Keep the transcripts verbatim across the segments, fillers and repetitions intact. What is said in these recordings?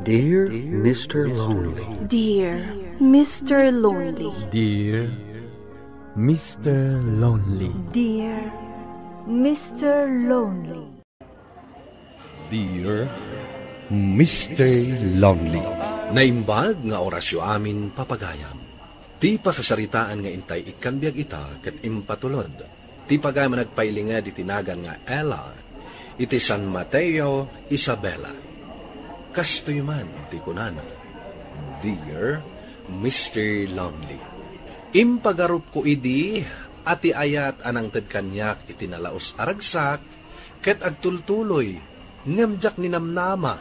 Dear Mister Lonely. Dear Mister Lonely. Dear Mister Lonely. Dear Mister Lonely. Dear Mister Lonely. Naimbag nga orasyo amin, papagayam. Ti pakasaritaan nga intay ikkambiag ita ket impatulod ti pagayam a nagpailinged iti nagan nga Ella iti San Mateo, Isabela. Kastoy man ti kunana, Dear Mister Lonely, impagarupko idi a ti ayat a nangted kaniak iti nalaus a ragsak ket agtultuloy, ngem diak ninamnama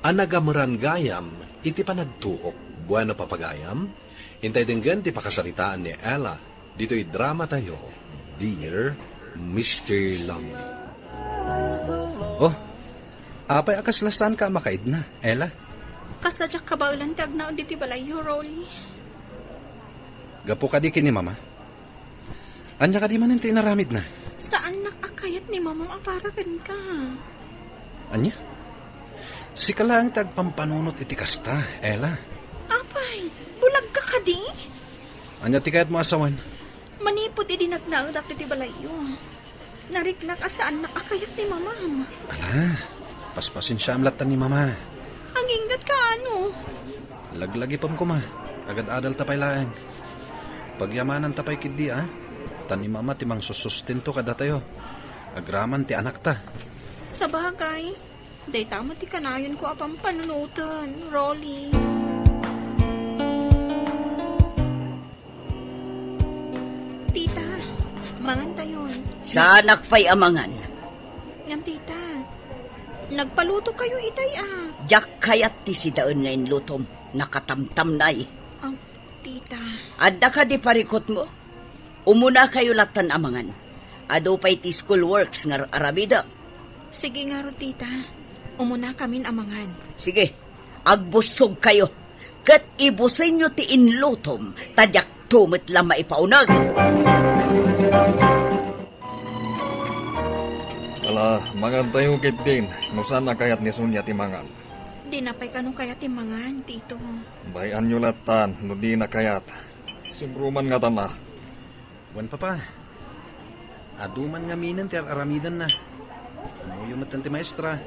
a nagameran gayam iti panagtuok. Bueno, papagayam, intay denggen ti pakasaritaan ni Ella ditoy drama tayo, Dear Mister Lonely. Oh, apay a kasla saanka a makaidna, Ella? Kasla diak kabaelan ti agnaed ditoy balayyo, Rolly. Gapu kadi ken ni Mama? Ania kadi manen ti inaramidna? Saannak a kayat ni Mamam a para kenka. Ania? Sika laeng ti agpampanunot iti kasta, Ella. Apay, bulagka kadi? Ania ti kayatmo a sawen? Manipud idi nagnaedak ditoy balayyo, nariknak a saannak a kayat ni Mamam. Ala, paspasensiaam latta ni Mama. Aginggatka, ano? Laglagipem koma, agad-adalta pay laeng. Pagyamananta pay ketdi, a? Ta ni Mama ti mangsusustento kadatayo, agraman ti anakta. Sabagay, dayta met ti kanayonko a pampanunoten, Rolly. Tita, mangantayon. Saanak pay a mangan. Ngem, tita, nagpalutokayo itay a. Diak kayat ti sidaen nga inlutom. Nakatamtamnay. Ah, tita. Adda kadi parikutmo? Umunakayo lattan a mangan. Adu pay ti school works nga ar-aramidek. Sige ngarud, tita. Umunakamin a mangan. Sige, agbussogkayo. Ket ibusenyo ti inlutom, ta diakto met la maipauneg. Ala, mangantayo ketdin, no saan a kayat ni Sonia ti mangan. Dina pay kano kayat ti mangan, tito. Bay-anyo lattan, no dina kayat. Simruman ngatan a. Wen, Papa. Adu man ngaminen ti ar-aramidenna. Ammoyo metten ti maestra.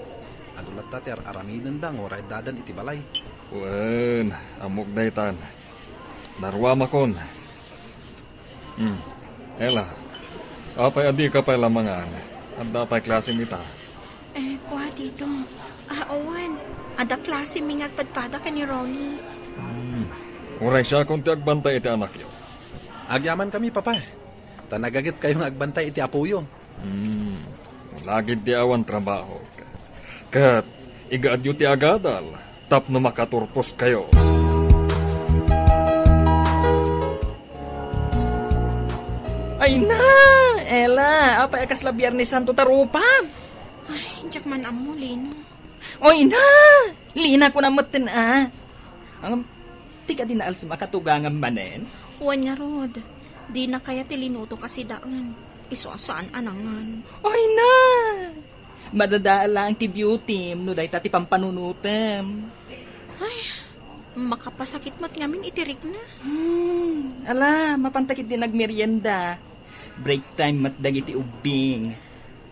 Adu latta ti ar-aramidenda nga uray addadan iti balay. Wen, ammok daytan. Naruamakon. Hmm. Ella, apay a dika pay la mangan? Adda pay klasem ita? Eh, kua, tito. Ah, wen. Adda klasemi nga agpadpada ken ni Ronnie. Hmm. Uray siakon ti agbantay iti anakyo. Agyamankami, Papa. Ta nagagetkayo nga agbantay iti apoyo. Hmm. Lagid ti awan trabaho. Ket igaadyo ti agadal tapno makaturposkayo. Ay na! Ella, apay a kasla Biyernes Santo ta rupam? Ay, diak man ammo, Lino. Oy na! Lina ko na metten a. Ang, ti kadi naalsem a katugangam manen? Wen ngarud, dina kayat ti linutok a sidaen. Isu a saan a nangan. Oy na! Madadael laeng ti beautym no dayta ti pampanunotem. Ay, makapasakit met ngamin iti rikna. Hmm, ala, mapanta ketdin agmerienda. Break time met dagiti ubbing.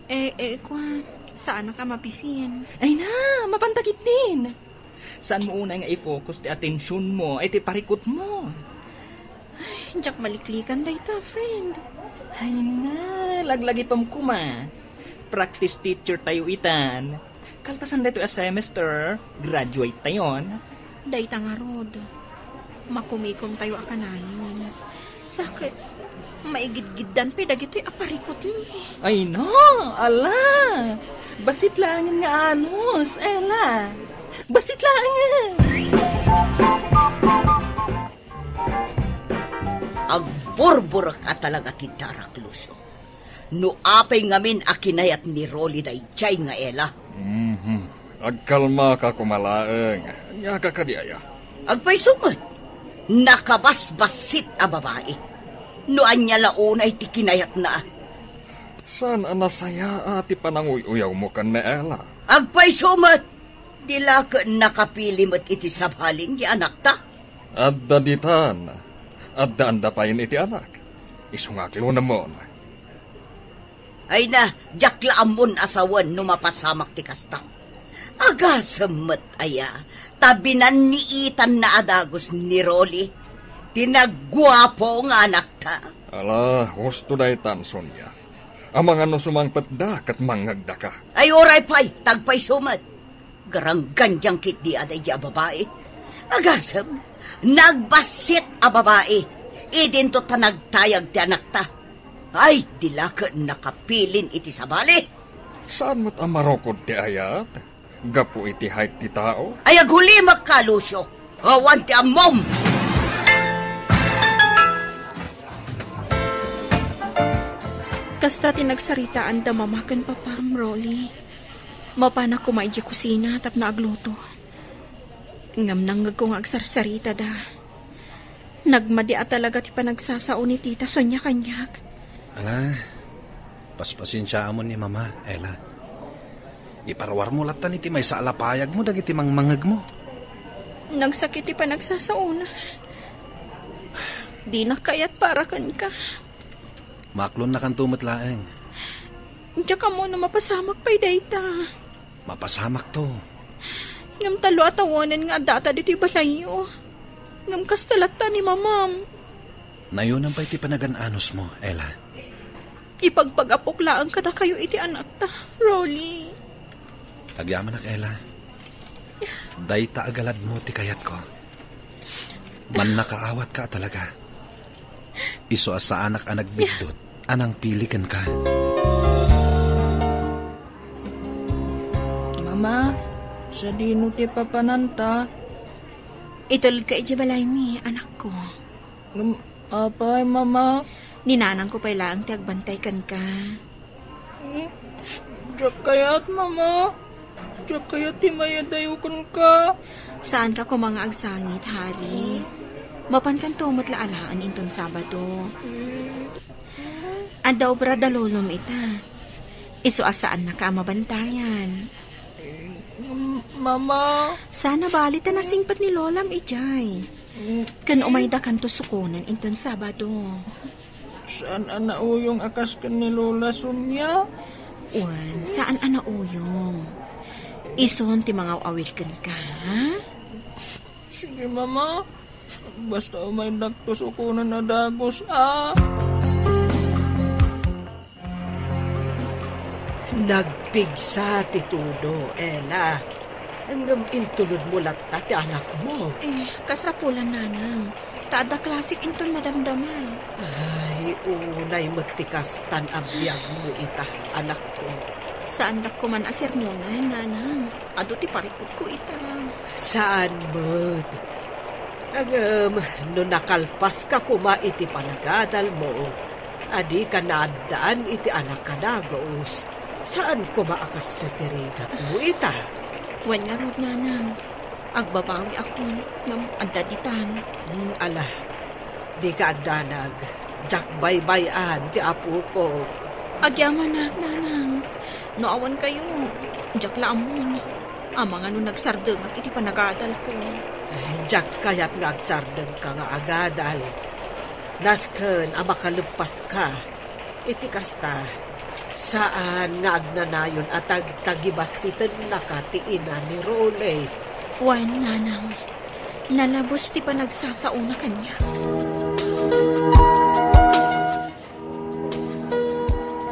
Eh, eh, kua, saanak a mabisin. Ay na, mapanta ketdin. Saanmo unay nga i-focus ti atensionmo iti parikutmo? Ay, diak maliklikan dayta, friend. Ay na, laglagipem koma. Practice teacher tayo itan. Kalpasan daytoy a semester, graduate tayon. Dayta ngarud, makumikom tayo a kanayon. Sa ket, maigidgiddan pay dagitoy a parikutmi. Ay na, ala! Bassit laengen nga anus, Ella. Bassit laengen. Agburburek a talaga ti darak, Lucio. No apay ngamin a kinayat ni Rolly daydiay nga Ella? Mhm. Agkalmaka koma laeng. Ania ka kadi aya? Agpayso met. Nakabasbassit a babai. No ania la unay ti kinayatna? Saan a nasayaa ti pananguy-uyawmo ken ni Ella? Agpayso met. Di la ket nakapili met iti sabalin ti anakta? Adda ditan. Addaanda payen iti anak. Isu nga aglunemon. Ay na, diak la ammon a sawen no mapasamak ti kasta. Agasem met aya, ta binanniitanna a dagus ni Rolly, ti nagguapo nga anakta. Ala, husto daytan, Sonia. Amangan no sumangpetda ket mangngegdaka. Ay, uray pay, tagpayso met. Garanggandiang ketdi a daydi a babai. Agasem, nagbassit a babai. Idinto ta nagtayag ti anakta. Ay, di la ket nakapilin iti sabali. Saan met a marukod ti ayat? Gapu iti hayt ti tao? Ay, agulimek ka, Lucio. Awan ti ammom! Kasta ti nagsaritaan da mama ken papam, Rolly. Mapanak koma idiay kusina tapno agluto. Ngem nangngegko nga agsarsaritada. Nagmadi a talaga ti panagsasao ni Tita Sonia kaniak. Ala, paspasensiaamon ni Mama, Ella. Iparuarmo lattan iti maysa a lapayagmo dagiti mangmangngegmo. Nagsakit ti panagsasaona. Dinak kayat para kenka. Maaklonnakanto met laeng. Diak ammo no mapasamak pay dayta. Mapasamakto. Ngem tallo a tawonen nga addata ditoy balayyo. Ngem kasta latta ni Mamam. Nayonan pay ti panagan-anusmo, Ella. Ipagpagapok laeng kadakayo iti anakta, Rolly. Agyamanak, Ella. Dayta a galadmo ti kayatko. Mannakaawatka a talaga. Isu a saanak a nagbiddut a nangpili kenka. Mama, sadino ti papananta? Itulodka idiay balaymi, anakko. Ngem apay, Mama? Ni nanangko pay laeng ti agbantay kenka. Hmm? Diak kayat, Mama. Diak kayat ti mayadayo kenka. Saanka koma nga agsangit, Harry. Mapankanto met la alaen inton Sabado. Hmm. Adda obra da lolom ita. Isu a saannaka a mabantayan. M-, Mama. Saan a bali ta nasingpet ni Lolam idiay. Ken umaydakanto sukonen inton Sabado. Saan a nauyong a kas ken ni Lola Sonia? Wen, saan a nauyong. Isun ti mangaw-awil kenka, ha? Sige, Mama. Basta umaydakto sukonen a dagus, a. Nagpigsa ti tudo, Ella. Ngem intulodmo latta ti anakmo. Eh, kasrapulan, nanang. Ta adda klasik inton madamdama. Ay, unay met ti kastan a biagmo ita, anakko. Saandak koman a sermonan, nanang. Adu ti parikutko ita. Saan met. Ngem, no nakalpaska koma iti panagadalmo, a dika naaddaan iti anak a dagus, saan koma a kastoy ti rigatmo ita. Wen ngarud, nanang, agbabawiakon, ngem adda ditan. Hmm, ala, dika agdanag, diak baybay-an ti apokok. Agyamanak, nanang, no awan kayo, diak la ammon. Amangan no nagsardengak iti panagadalko. Ay, diak kayat nga agsardengka nga agadal. Nasken a makaleppaska. Iti kasta, saan nga agnanayon a tagtagibassitennaka ti ina ni Rolly. Wen, nanang, nalabes ti panagsasaona kaniak.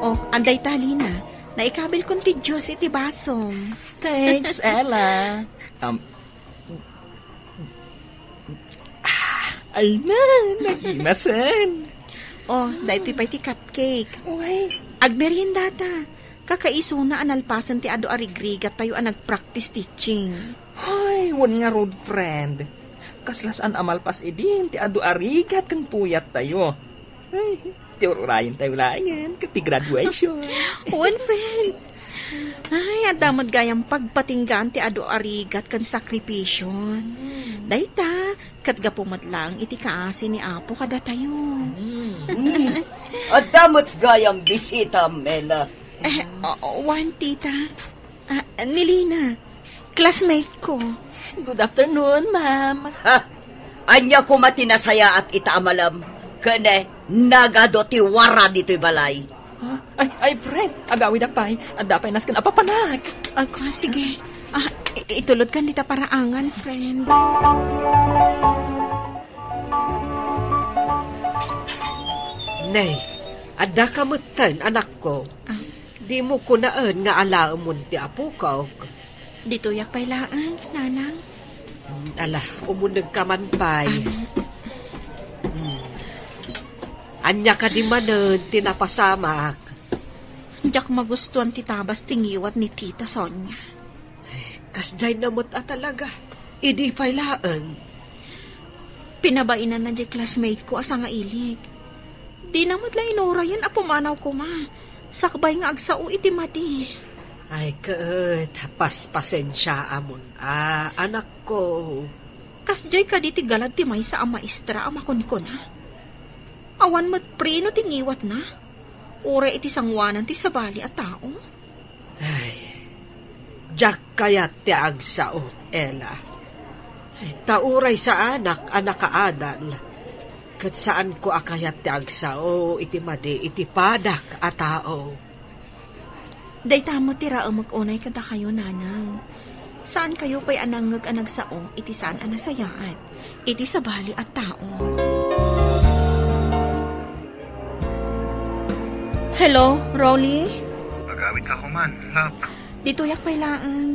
Oh, adda ita, Lina. Naikabilkon ti juice iti basom. Thanks, Ella. Um, ah, ay na, naginasen. Oh, daytoy pay ti cupcake. Uy. Agmeriendata. Kakaisuna a nalpasen ti adu a rigrigattayo a nag-practice teaching. Hoy, wen ngarud, friend. Kasla saan a malpas idin ti adu a rigat ken puyattayo. Ay, ti ur-urayentayo laengen ket ti graduation. Wen, friend. Ay, adda met gayam pagpatinggaan ti adu a rigat ken sakripisyon. Dayta, ket gapu met laeng iti kaasi ni Apo kadatayo. Hmm. Adda met gayam bisita, Mela. Eh, o-, wen, tita. Ah, ni Lina. Classmate ko. Good afternoon, ma'am. Ha? Ania koma ti nasayaat ita a malem? Ken, eh, nagadu ti wara ditoy balay. Ha? Ay, ay, friend, agawidak pay. Adda pay nasken a papanak. Ay, ko, sige. Ah, i-, itulodkan dita paraangan, friend. Nay, adda ka metten, anakko. Ah. Dimo kunaen nga alaemon ti apokok. Ditoyak pay laeng, nanang. Mm, ala, umunegka man pay. Ah. Mm. Ania kadi manen ti napasamak? Diak magustuan ti tabas ti ngiwat ni Tita Sonia. Ay, kasdiay na met a talaga. Idi pay laeng. Pinabainanna diay classmate ko a sangailik. Dina met la inurayen a pumanaw koma, sakbay nga agsao iti madi. Ay, ket, paspasensiaamon a, anakko. Kasdiay kadi ti galad ti maysa a maestra a makunkuna? Awan met preno ti ngiwatna, uray iti sangoanan ti sabali a tao. Ay, diak kayat ti agsao, Ella. Ay, ta uray saanak a nakaadal, ket saanko a kayat ti agsao iti madi iti padak a tao. Dayta met ti raemek unay kadakayo, nanang. Saankayo pay a nangngeg a nagsao iti saan a nasayaat iti sabali a tao. Hello, Rolly? Agawidka koman, love. Ditoyak pay laeng.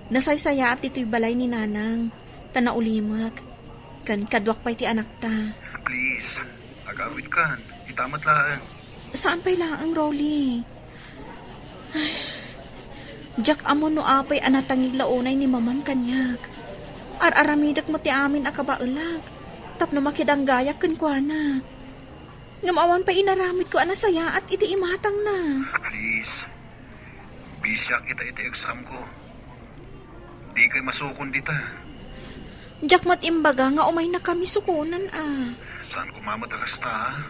Nasaysayaat ditoy balay ni nanang, ta naulimek. Ken kaduak pay ti anakta. Please, agawidkan. Ita met laeng. Saan pay laeng, Rolly? Ay, diak ammo no apay a natangig la unay ni Mamam kaniak. Ar-aramidek met ti amin a kabaelak tapno makidanggayak kenkuana. Ngem awan pay inaramidko a nasayaat iti imatangna. Please, bisiak ita iti examko. Dikay masukon dita. Diak met imbaga nga umaynakami sukonen a. Saan koma met a kasta, a?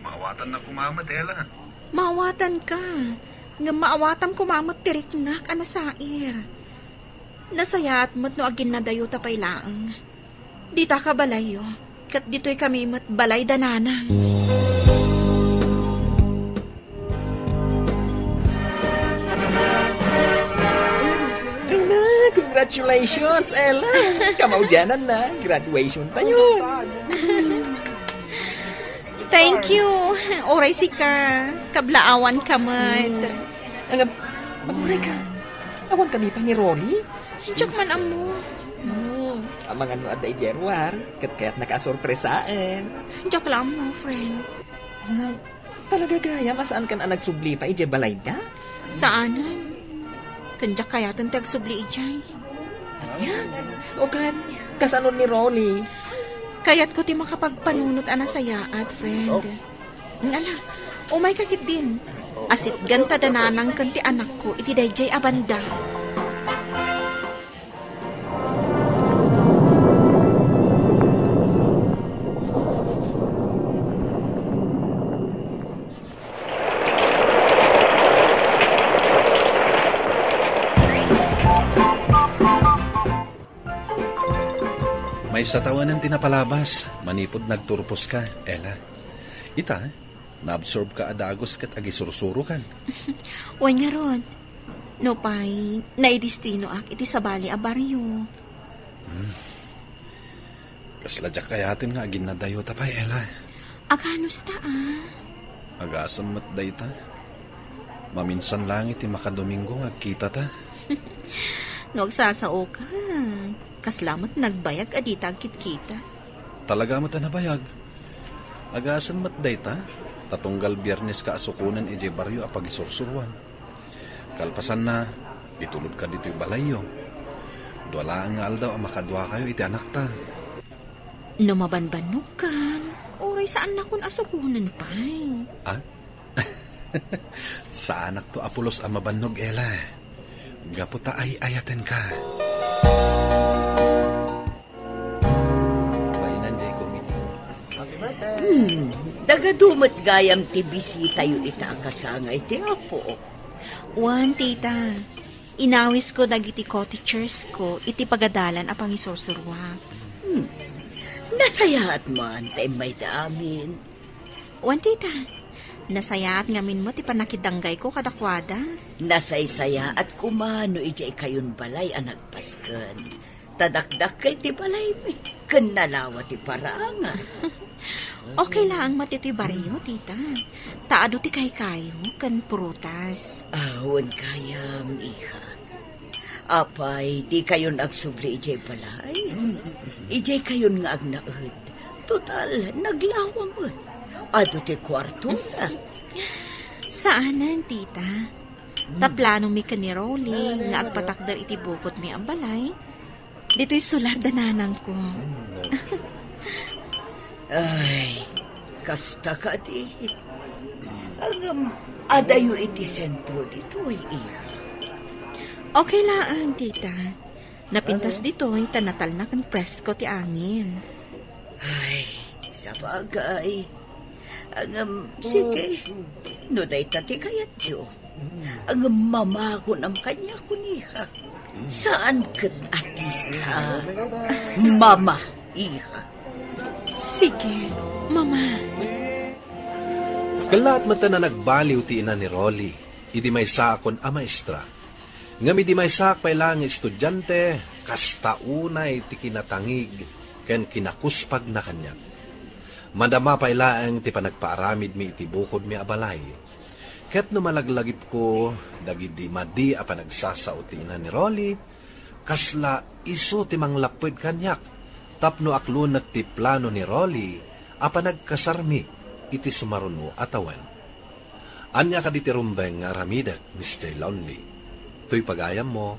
Maawatannak koma met, Ella. Maawatanka. Ngem maawatam koma met ti riknak a nasair. Nasayaat met no aginnadayota pay laeng. Dita ka balayyo, ket ditoy kami met balay da nanang. Ella, congratulations, Ella. Kamaudiananna, graduation tayo. Thank you. Uray sika, kablaawan ka met. Ang, aguray ka. Awan kadi pay ni Rolly? Diak man ammo. Hmm, amangan no adda idiay ruar, ket kayatnaka a sorpresaen. Diak la ammo, friend. Ah, talaga gayam a saankan a nagsubli pay idiay balayda? Saanen. Ken diak kayaten ti agsubli idiay. Ania? O ket, kasano ni Rolly? Kayatko ti makapagpanunot a nasayaat, friend. Ala, umayka ketdin. Asitgan ta da nanang ken ti anakko iti daydiay a banda. Maysa tawanan ti napalabas manipud nagturposka, Ella. Ita, naabsorbka a dagus ket agisursurokan. Wen ngarud, nupay naidestinoak iti sabali a barrio. Hmm. Kasla diak kayaten nga aginnadayota pay, Ella. Aganos ta, a? Agasem met dayta. Maminsan laeng iti makadomingo nga agkitata. No agsasaoka, kasla met nagbayag a dita agkitkita. Talaga met a nabayag. Agasem met dayta, ta tunggal Bierneska a sukonen idiay barrio a pagisursuroan. Kalpasanna, itulodka ditoy balayyo. Dua laeng nga aldaw a makaduakayo iti anakta. No mabanbannogkan, uray saannakon a sukonen pay. Ah? Saanakto a pulos a mabannog, Ella. Gapu ta ay-ayatenka. Bainan diay committee. Hmm, dagadu met gayam ti bisitayo ita a kasangay ti Apo. Wen, tita. Inawisko dagiti cottagersko iti pagadalan a pangisursuruak. Hmm. Nasayaat man ta immayda amin. Wen, tita. Nasayaat ngamin met ti pannakidanggayko kadakuada. Nasaysayaat koma no idiay kayon balay a nagpasken. Ta dakdakkel ti balaymi, ken nalawa ti paranga. Okay laeng met itoy barrio, tita. Ta adu ti kaykayo ken prutas. Ah, wen gayam, iha. Apay, di kayon agsubli idiay balay? Idiay kayon nga agnaed. Total, naglawa met. Adu ti kuartona. Saanen, tita. Ta planomi ken ni Rolly nga agpatakder iti bukodmi a balay ditoy solar da nanangko. Ay, kasta kadi. Ngem, adayo iti sentro ditoy, iha. Okay laeng, tita. Napintas ditoy ta natalna ken presko ti angin. Ay, sabagay. Ngem, sige. No dayta ti kayatyo. Ngem mama kunam kaniak, iha. Saan ket a tita. Mama, iha. Sige, mama. Kellaat met a nagbaliw ti ina ni Rolly idi maysaakon a maestra. Ngem idi maysaak pay laeng nga estudiante, kasta unay ti kinatangig ken kinakuspagna kaniak. Madama pay laeng ti panagpaaramidmi iti bukodmi a balay. Ket no malaglagipko dagidi madi a panagsasao ti ina ni Rolly, kasla isu ti manglapped kaniak tapno aklonek ti plano ni Rolly a panagkasarmi iti sumaruno a tawen. Ania kadi ti rumbeng nga aramidek, Mister Lonely? Toy pagayammo,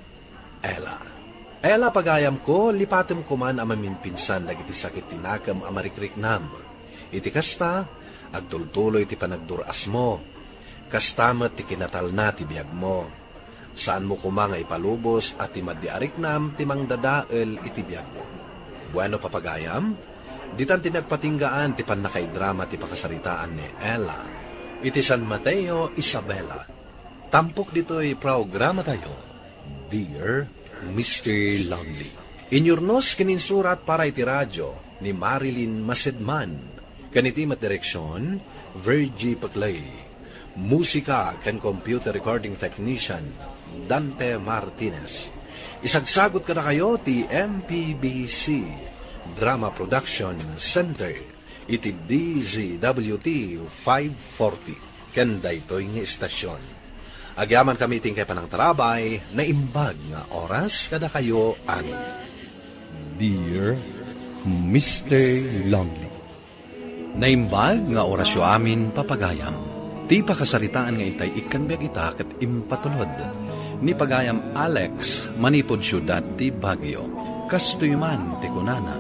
Ella. Ella, pagayamko, lipatem koman a mamimpinsan dagiti sakit ti nakem a marikriknam. Iti kasta, agtultuloy ti panagdur-asmo. Kasta met ti kinatalna ti biagmo. Saanmo koma nga ipalubos a ti madi a riknam ti mangdadael iti biagmo. Bueno, papagayam, ditan ti nagpatinggaan ti pannakaidrama ti pakasaritaan ni Ella iti San Mateo, Isabela. Tampok ditoy programatayo, Dear Mister Lonely. Inyurnos ken insurat para iti radyo ni Marilyn Masedman. Ken iti met direksion, Virgie Peclay. Musika ken computer recording technician, Dante Martinez. Isagsagot kadakayo ti M P B C Drama Production Center iti D Z W T five forty ken daytoy nga istasyon. Agyamankami iti inkay panangtarabay, naimbag nga oras kadakayo amin. Dear Mister Lonely. Naimbag nga orasyo amin, papagayam. Ti pakasaritaan nga itay ikkan biag ita ket impatulod ni pagayam Alex manipud siudad ti Baguio. Kastoy man ti kunana,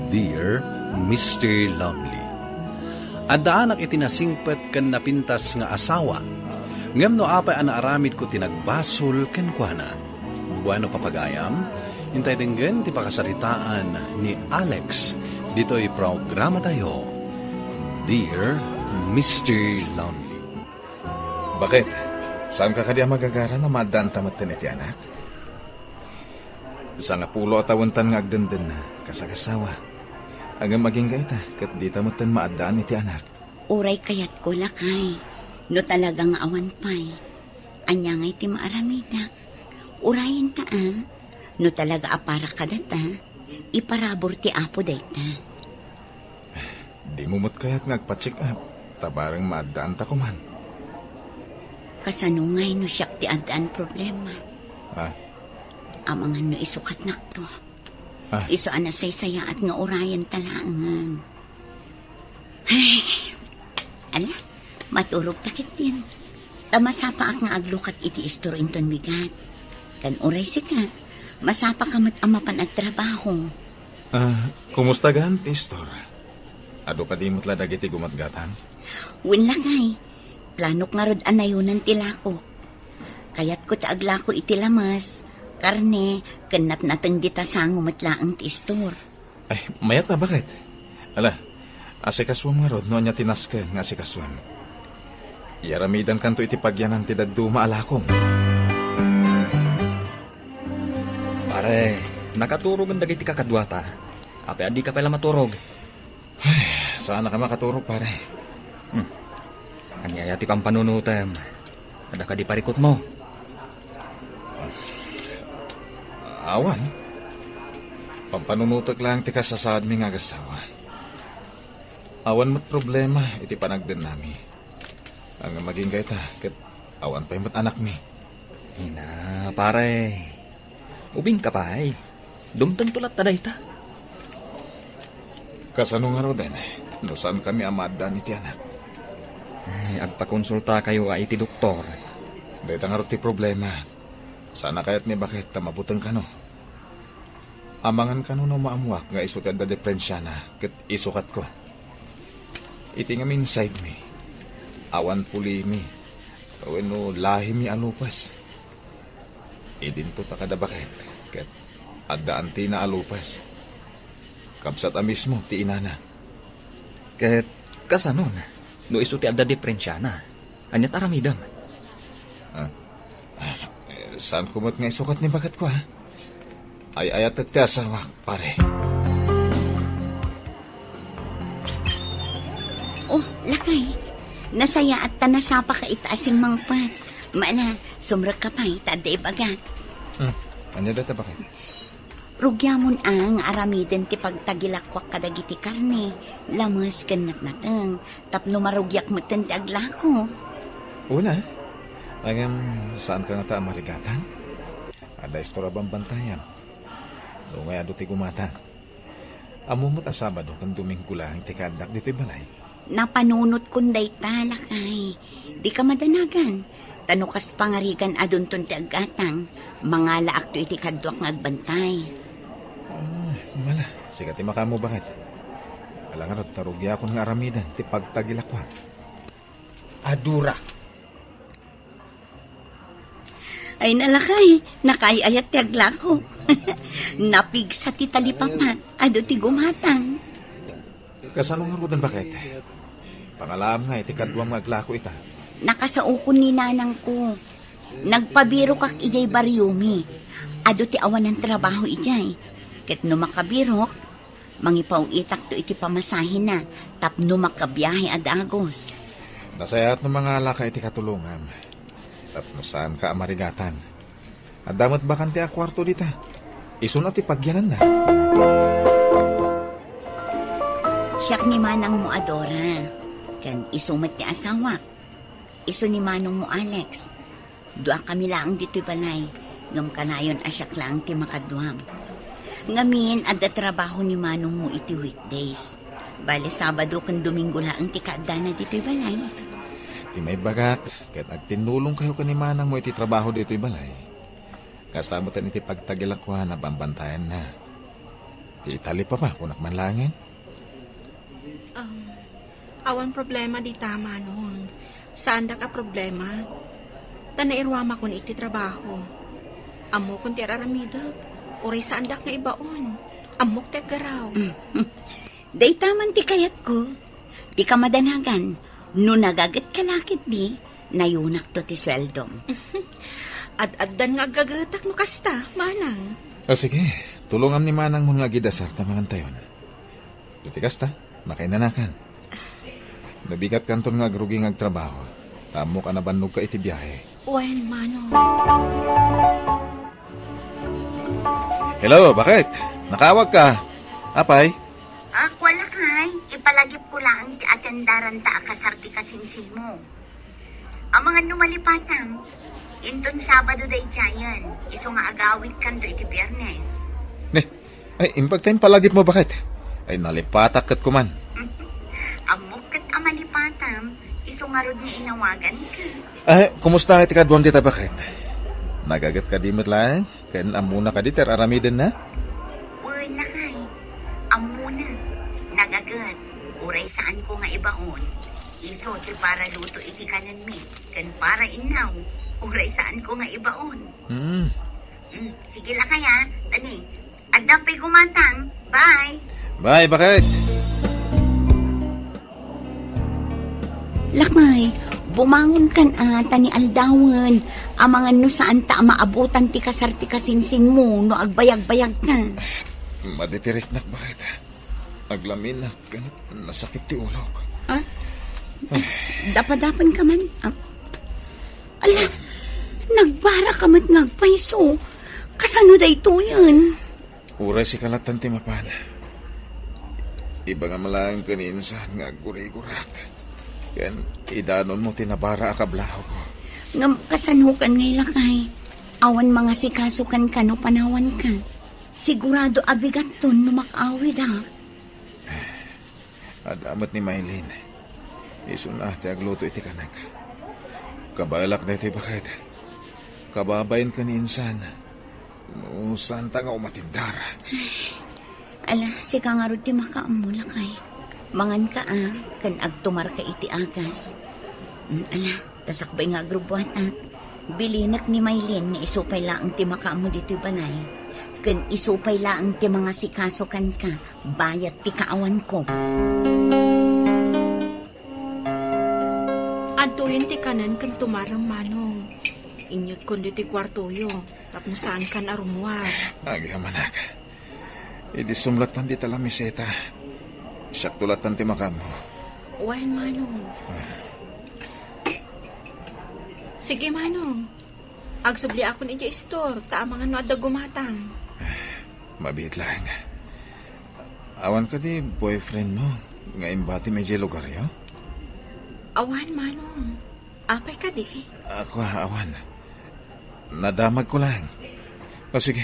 Dear Mister Lonely. Addaanak iti nasingpet ken napintas nga asawa, ngem no apay a naaramidko ti nagbasol kenkuana. Bueno, papagayam, intay denggen ti pakasaritaan ni Alex ditoy programatayo, Dear Mister Lonely. Baket, saanka kadi a magagaran a maaddaanta metten iti anak? Sangapulo a tawentan nga agdendenna, kas agasawa. Ngem agingga ita, ket dita metten maaddaan iti anak. Uray kayatko, lakay, no talaga nga awan pay. Ania ngay ti maaramidak? Urayenta, a. No talaga a para kadata, iparabur ti Apo dayta. Dimo met kayat nga agpa-check up, ta bareng maaddaanta koman. Kasano ngay no siak ti addaan problema? Ah. Amangan no isukatnakto. Ah. Isu a nasaysayaat nga urayenta laengen. Ay, ala, maturog ta ketdin. Ta masapaak nga aglukat iti istor inton bigat. Ken uray sika, masapaka met a mapan agtrabaho. Ah, kumusta gaan ti istor? Adu kadi met la dagiti gumatgatan? Wen, lakay, planok ngarud a nayonan ti lakok. Kayatko ti aglako iti lames, karne, ken natnateng dita sango met laeng ti istor. Ay, mayat a, baket. Ala, asikasuem ngarud no ania ti nasken nga asikasuem. Iyaramidankanto iti pagyanan ti dadduma a lakom. Pare, nakaturogen dagiti kakaduata. Apay a dika pay la maturog? Ay, saan ka makaturog, pare. Hmm. Ania aya ti pampanunotem? Adda kadi parikutmo? Awan. Pampanunotek laeng ti kasasaadmi nga agassawa. Awan met problema iti panagdennami. Ngem agingga ita, ket awan pay met anakmi. Ina, pare. Ubingka pay. Dumtengto latta dayta. Kasano ngaruden, no saankami a maaddaan iti anak? Ay, agpakonsultakayo a iti doktor. Dayta ngarud ti problema. Saan a kayat ni Baket ta mabuteng kano. Amangan kano no maammoak nga isu ti adda diferensiana ket isukatko. Iti ngamin side mi, awan pulimi wenno lahimi a lupes. Idinto ta kada Baket ket adda antina a lupes. Kabsat a mismo ti inana. Ket kasanon, no isu ti adda diferensiana? Ania ti aramidem? Ah, ah, eh, saanko met nga isukat ni Baketko, ha? Ay-ayatek ti asawak, pare. Oh, lakay. Nasayaat ta nasapaka ita a simmangpet. Mala, sumrekka pay, ta adda ibagak. Hmm. Ania dayta, Baket? Rugiamon a nga aramiden ti pagtagilakoak kadagiti karne, lames ken natnateng, tapno marugiak metten ti aglako. Una, ngem saanka ngata a marigatan? Adda istor a bambantayam. Nungay adu ti gumatang. Ammo met a Sabado ken Domingo laeng ti kaaddak ditoy balay. Napanunotkon dayta, lakay. Dika madanagan. Ta no kas pangarigan adunton ti aggatang, mangalaakto iti kaduak nga agbantay. Ah, mala, sika ti makaammo, Baket. Ala ngarud ta rugiakon nga aramiden ti pagtagilakoak. Adura. Ay, nalakay, nakaay-ayat ti aglako. Napigsa ti talipapak, adu ti gumatang. Kasano ngaruden, Baket? Pangalaam nga iti kaduam nga aglako ita. Nakasaokon ni nanangko. Nagpabirokak idiay bariomi. Adu ti awanan trabaho idiay. Ket no makabirok, mangipaw-itakto iti pamasahena tapno makabiahe a dagus. Nasayaat no mangalaka iti katulongam. Tapno saanka a marigatan. Adda met bakante a kuarto dita. Isuna ti pagyananna. Siak ni manangmo a Dora, ken isu met ti asawak. Isu ni manongmo Alex. Duakami laeng ditoy balay, ngem kanayon a siak laeng ti makaduam. Ngamin, adda trabaho ni manongmo iti weekdays. Bale, Sabado ken Domingo laeng ti kaaddana ditoy balay. Ti maibagak, ket agtinnulongkayo ken ni manangmo iti trabaho ditoy balay. Kasta met iti pagtagilakoan a bambantayanna. Ti italipapa, kunak man laengen. Um, awan problema dita, Manong. Saandak a problema. Ta nairuamakon iti trabaho. Ammokon ti ar-aramidek. Uray saandak nga ibaon. Ammok ti aggaraw. Dayta man ti kayatko. Dika madanagan. No nagagetka la ketdi, nayunakto ti sueldom. Ad-addan nga aggagetak no kasta, Manang. Ah, sige. Tulongam ni manangmo nga agidasar ta mangantayon. Iti kasta, makainanakan. Nabigatkanton nga agrugi nga agtrabaho. Ta ammok a nabannogka iti biahe. Wen, Manong. Hello, Baket? Nakaawagka? Apay? Ah, kuan lakay, ipalagipko laeng ti atendaranta a kasar ti kasinsinmo. Amangan no malipatam, inton Sabado daydiayen, isu nga agawidkanto iti Biernes. Ne, ay, imbag ta impalagipmo, Baket? Ay, nalipatak ket kuman. Ammok ket a malipatam, isu ngarud nga inawaganka. Ay, kumusta nga iti kaduam dita, Baket? Nagaget kadi met laeng? Ken ammona kadi ti ar-aramidenna? Wen, lakay. Ammona. Nagaget. Uray saanko nga ibaon. Isu ti para luto iti kanenmi. Ken para innaw. Uray saanko nga ibaon. Hmm. Hmm. Sige, lakay, a. Tani. Adda pay gumatang. Bye. Bye, Baket. Lakay, Bumangon kan a, ta ni aldawen. Amangan no saan ta a maabutan ti kasar ti kasinsinmo no agbayagbayagka. Madi ti riknak, baket. Aglaminak ken nasakit ti ulok. Ah? Dapadapanka man. Ah. Ala, nagbara ka met nga agpayso. Kasano daytoyen? Uray sika lattan ti mapan. Ibagam laeng ken ni insan nga aggurigurak. Ken idanonmo ti nabara a kablahawko. Ngem kasano kan ngay lakay? Awan mangasikaso kan kano panawanka. Sigurado a bigatton no makaawidak. Adda met ni Maylin. Isuna ti agluto iti kanek. Kabaelak daytoy, baket. Kababain ken ni insan. No, saan ta nga umatindar? Ala, sika ngarud ti makaammo, lakay. Manganka a, ken agtumarka iti agas. Mm, ala, ta sakbay nga agrubbuatak. Bilinek ni Maylin nga isu pay laeng ti makaammo ditoy balay. Ken isu pay laeng ti mangasikaso kenka, bayat ti kaawanko. Adtoyen ti kanen ken tumarem, Manong. Inyutkon ditoy kuartoyo. Tapno saankan a rummuar. Agyamanak. Idi sumlattan dita lamiseta. Siakto lattan ti makaammo. Wen, Manong. Ah. Sige, Manong. Agsubliakon idiay istor, ta amangan no adda gumatang. Mabiit laeng. Awan kadi boyfriend mo nga imbati mo idiay lugaryo? Awan, Manong. Apay kadi? Ako, awan. Nadamagko laeng. O, sige.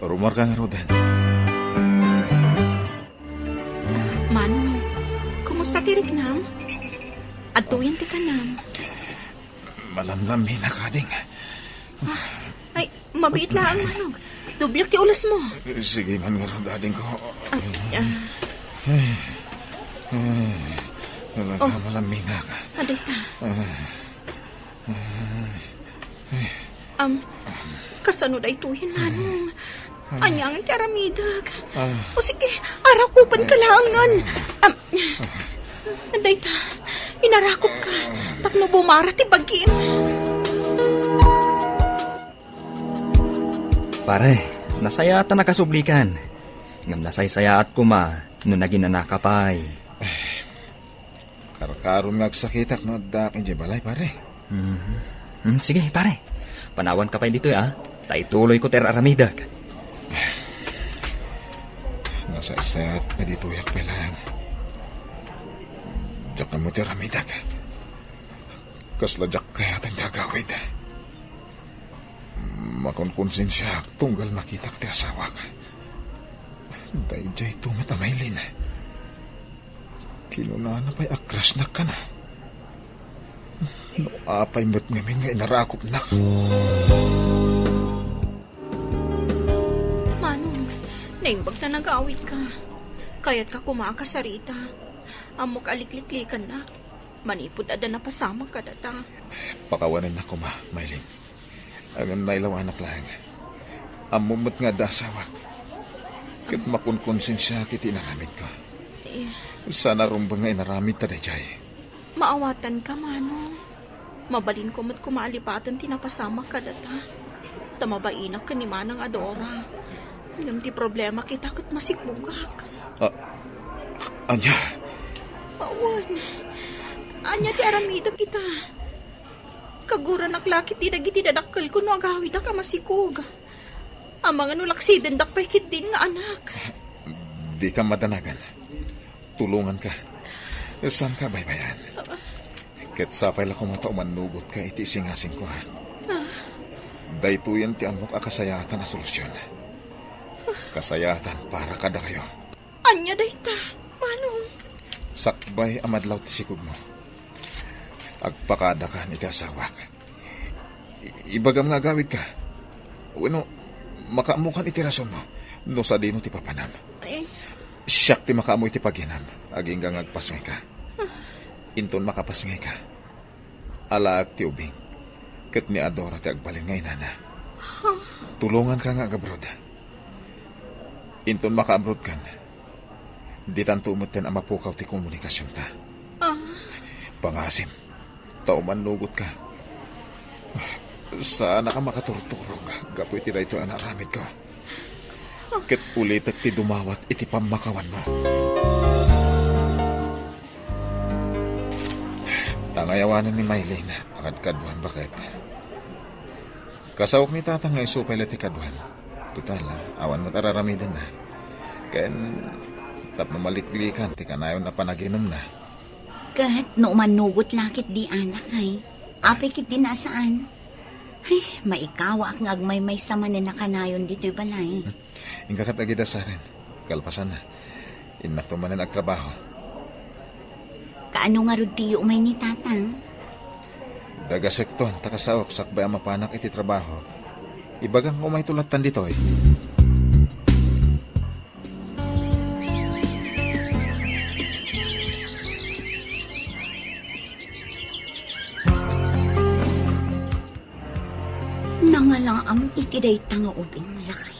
Rummuarka ngaruden. Manong, kumusta ti riknam? Adtoyen ti kanam. Malamlaminak, ading. Ay, mabiit laeng, Manong. Dubliak ti ulesmo. Sige man ngarud, adingko. Ah, ah. Ay, ay, talaga, Oh. Malamminak. Adayta. Ah, ah. Am, kasano daytoyen, Manong? Ania ngay ti aramidek? Ah. O sige, arakupen ka laengen. Am, dayta, inarakupka, tapno bumara ti bagim. Pare, nasayaat a nakasublikan. Ngem nasaysayaat koma no naginanaka pay. Karkaron nga agsakitak no addaak idiay balay, pare. Mhm. Hmm, sige, pare. Panawanka pay ditoy, a. Ta ituloyko ti ar-aramidek. Nasaysayaat nga ditoyak pay laeng. Diak ammo ti aramidek. Kasla diak kayat ti agawid. Makonkonsensiaak tunggal makitak ti asawak. Daydiay to met a mailin. Kinunana pay a crushnak kana. No apay met ngamin nga inarakupnak. Manong, naimbag ta nagawidka. Kayatka koma a kasarita. Ammok a likliklikannak. Manipud adda napasamak kadata. Pakawanennak koma, Maylin. Ngem nailawanak laeng. Ammom met nga adda asawak. Ket makonkonsensiaak iti inaramidko. Eh. Saan a rumbeng nga inaramidta daydiay. Maawatanka, Manong. Mabalinko met koma a lipaten ti napasamak kadata. Ta mabainak ken ni Manang a Dora. Ngem ti problema kita ket masikbugak. Ah, ania? Awan. Ania ti aramidek ita? Kaguranak la ketdi dagiti dadakkelko no agawidak a masikog. Amangan no laksidendak pay ketdin nga anak. Dika madanagan. Tulonganka. Saanka a baybay-an. Ket sapay la koma ta umannugotka iti isingasingko, ha? Ah. Daytoyen ti ammok a kasayaatan a solusion. Kasayaatan para kadakayo. Ania dayta, Manong? Sakbay a madlaw ti sikogmo, agpakadakan iti asawak. I-, ibagam nga agawidka. Wenno, makaammokan iti rasonmo no sadino ti papanam. Eh. Siak ti makaammo iti paginam, agingga nga agpasngayka. Inton makapasngayka, alaek ti ubing, ket ni Adora ti agbalin nga inana. Huh? Tulonganka nga agabrod. Inton makaabrodkan, ditanto metten a mapukaw ti komunikasionta. Ah. Pangasim, Ta umannugotka. Saanak a makaturturog gapu iti daytoy a naaramidko. Ket ulitek ti dumawat iti pammakawanmo. Ta ngay awanen ni Maylin a kadkaduan, baket. Kasaok ni Tatang nga isu pay la ti kaduan. Total, awan met a raramidenna. Ken tapno maliklikan ti kanayon a panaginumna. Ket no umanugot la ketdi, anakay, apay ketdi a saan? Ay, maikawaak nga agmaymaysa manen a kanayon ditoy balay. Inka ket agidasaren. Kalpasanna, innakto manen agtrabaho. Kaano ngarud ti umay ni Tatang? Dagasekton ta kasaok sakbay a mapanak iti trabaho. Ibagak nga umayto lattan ditoy. Nangalaam iti dayta nga ubing, lakay.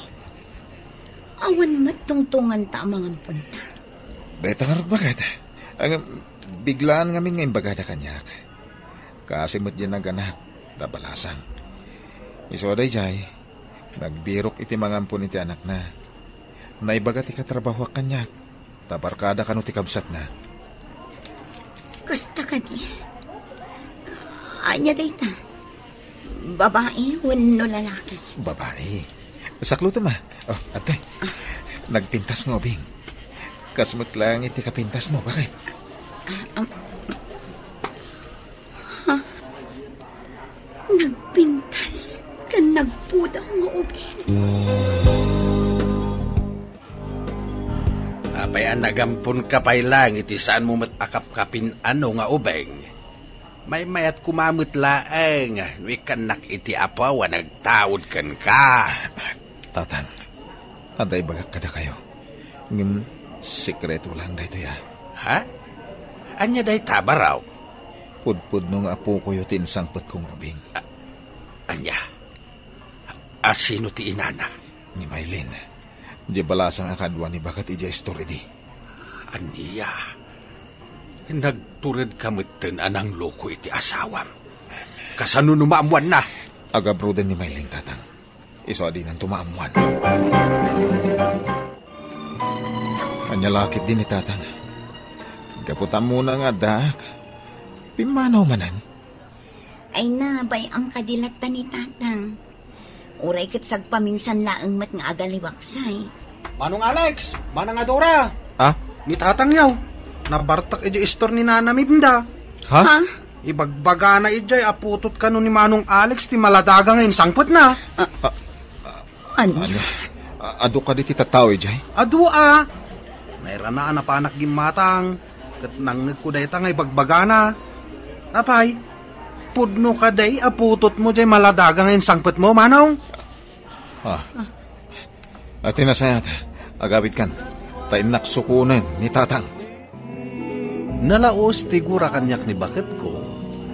Awan met tungtunganta a mangamponta. Dayta ngarud, baket. Ang biglaan ngamin nga imbagada kaniak. Kaasi met diay naganak, ta balasang. Isu a daydiay, nagbirok iti mangampon iti anakna. Naibaga ti katrabahoak kaniak, ta barkada kano ti kabsatna. Kasta kadi? Ania dayta? Babai wenno lalaki? Babai. Saklutem a. Oh, adtoy. Nagpintas nga ubing. Kas met laeng iti kapintasmo, baket? Ah, um, ha? Nagpintas ken nagpudaw nga ubing. Apay a nagamponka pay laeng iti saanmo met a kapkapin-ano nga ubing? Maymayat koma met laeng no ikkannak iti Apo a nagtaud kenka. Tatang, adda ibagak kadakayo. Ngem sekreto lang daytoy, a. Ha? Ania dayta, baro? Pudpudno nga apokoyo ti insangpetko nga ubing. A-, ania? A sino ti inana? Ni Maylin. Diay balasang a kadua ni baket idiay istor idi. Ania? Nagturedka metten a nangloko iti asawam. Kasano no maammoanna? Agabruden ni Maylin, Tatang. Isu a dinanto maammoan. Ania la ketdi ni Tatang? Gapu ta ammona nga addaak. Pimmanaw manen? Ay na, bay-am kadi latta ni Tatang. Uray ket sagpaminsan laeng met nga agaliwaksay. Manong Alex, Manang Adora. Ah? Ni Tatang yaw. Nabartak idiay istor ni Nana Minda. Ha? Ha? Ibagbagana idiay a putot kano ni Manong Alex ti maladaga nga insangpetna. Ah, ah, ania? Ania? A-, adu kadi ti tattao idiay? Adu a. Nairana a napanak gimmatang. Ket nangngegko dayta nga ibagbagana. Apay, pudno kadi a putotmo diay maladaga nga insangpetmo, Manong? Ah. Ati nasayat, agawidkan, ta innak sukonen ni Tatang. Nalaus ti gura kaniak ni baketko,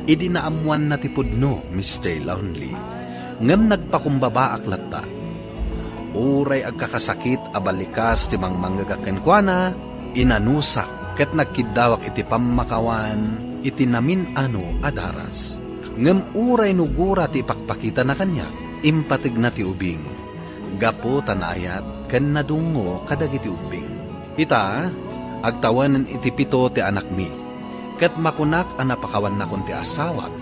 idi naammoanna ti pudno, Mister Lonely. Ngem nagpakumbabaak latta. Uray agkakasakit a balikas ti mangmangngegak kenkuana, inanusak ket nagkiddawak iti pammakawan iti namin-ano a daras. Ngem uray no gura ti ipakpakitana kaniak, impategna ti ubing, gapu ta naayat ken nadungngo kadagiti ubbing. Ita, agtawen iti pito ti anakmi, ket makunak a napakawannakon ti asawak,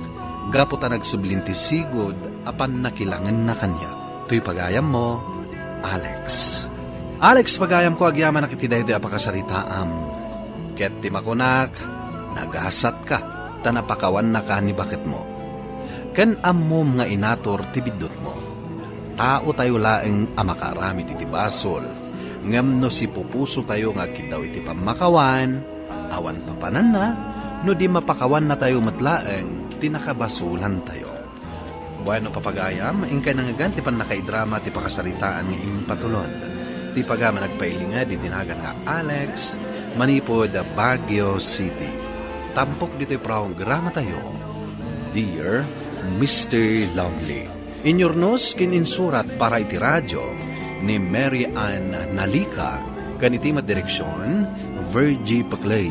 gapu ta nagsublin ti sigud a pannakilangenna kaniak. Toy pagayammo, Alex. Alex, pagayamko, agyamanak iti daytoy a pakasaritaam. Ket ti makunak, nagasatka, ta napakawannaka ni baketmo. Ken ammom nga inatur ti biddutmo. Taotayo laeng a makaaramid iti basol, ngem no sipupusotayo nga agkiddaw iti pammakawan, awan papananna, no di mapakawannatayo met laeng ti nakabasolantayo. Bueno, papagayam, inkay nangngegan ti pannakaidrama ti pakasaritaan nga impatulod ti pagayam a nagpailinged iti nagan nga Alex manipud Baguio City. Tampok ditoy programatayo, Dear Mister Lonely. Inyurnos ken insurat para iti radio ni Mary Ann Nalica, ken iti met direksion, Virgie Paclay.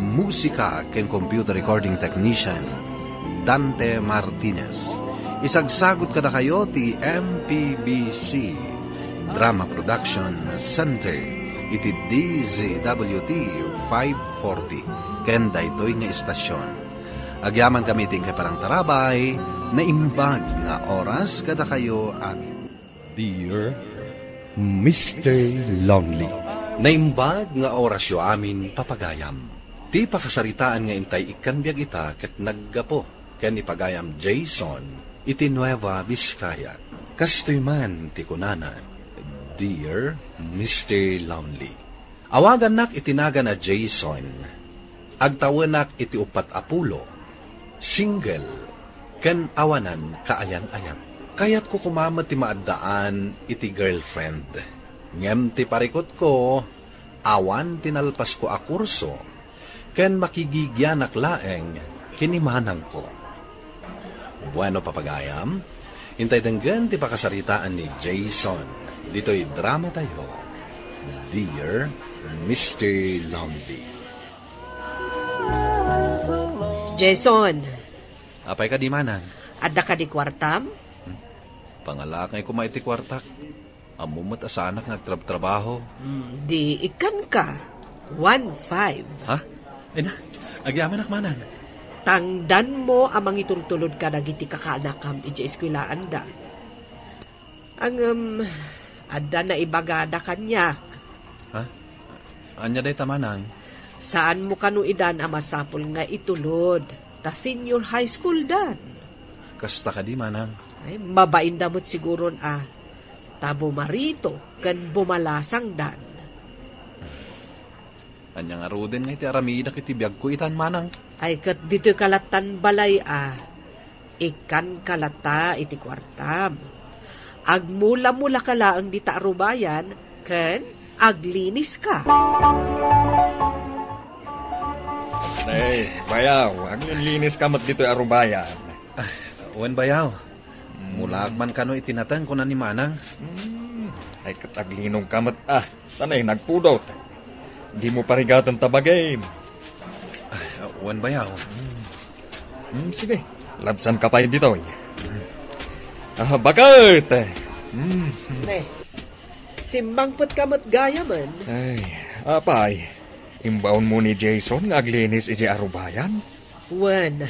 Musika ken computer recording technician, Dante Martinez. Isagsagut kadakayo ti M P B C Drama Production Center iti D Z W T five forty ken daytoy nga istasyon. Agyamankami ti inkay panangtarabay, naimbag nga oras kadakayo amin. Dear Mister Lonely. Naimbag nga orasyo amin, papagayam. Ti pakasaritaan nga intay ikkan biag ita ket naggapu ken ni pagayam Jason iti Nueva Vizcaya. Kastoy man ti kunana, Dear Mister Lonely. Awagannak iti nagan a Jason. Agtawenak iti uppat a pulo. Single ken awanan kaayan-ayan. Kayatko koma met ti maaddaan iti girlfriend. Ngem ti parikutko, awan ti nalpasko a kurso, ken makigigianak laeng ken ni manangko. Bueno, papagayam, intay denggen ti pakasaritaan ni Jason ditoy drama tayo, Dear Mister Lonely. Jason. Apay kadi, manang? Adda kadi kuartam? Hmm? Pangalakay koma iti kuartak. Ammo met a saanak nga agtrabtrabaho. Hmm, di ikkanka. One five. Ha? Ay na, agyamanak, manang. Tangdanmo a mangitultulod kadagiti kakaanakam idiay eskuelaanda. Ngem, adda naibagada kaniak. Ha? Ania dayta, manang? Saanmo kano idan a masapul nga itulod, ta senior high school dan. Kasta kadi, manang? Ay, mabainda met siguron a ta bumarito ken bumalasangdan. Ania ngaruden nga iti aramidak iti biagko itan, manang? Ay, ket ditoy kalattan balay a. Ikkanka latta iti kuartam. Agmula-mulaka laeng dita arubayan ken agliniska. Ay, bayaw, aglinliniska met ditoy arubayan. Ah, wen, bayaw. Mulaak man kano iti nateng, kuna ni manang. Hmm, ay, ket aglinongka met, ah. Tanay, nagpudot. Dimo parigaten ta bagim. Ah, wen, bayaw. Hmm, sige. Labsanka pay ditoy. Ah, baket! Hmm. Ne, simmangpetka met gayamen. Ay, apay, imbaonmo ni Jason nga aglinis idiay arubayan? Wen,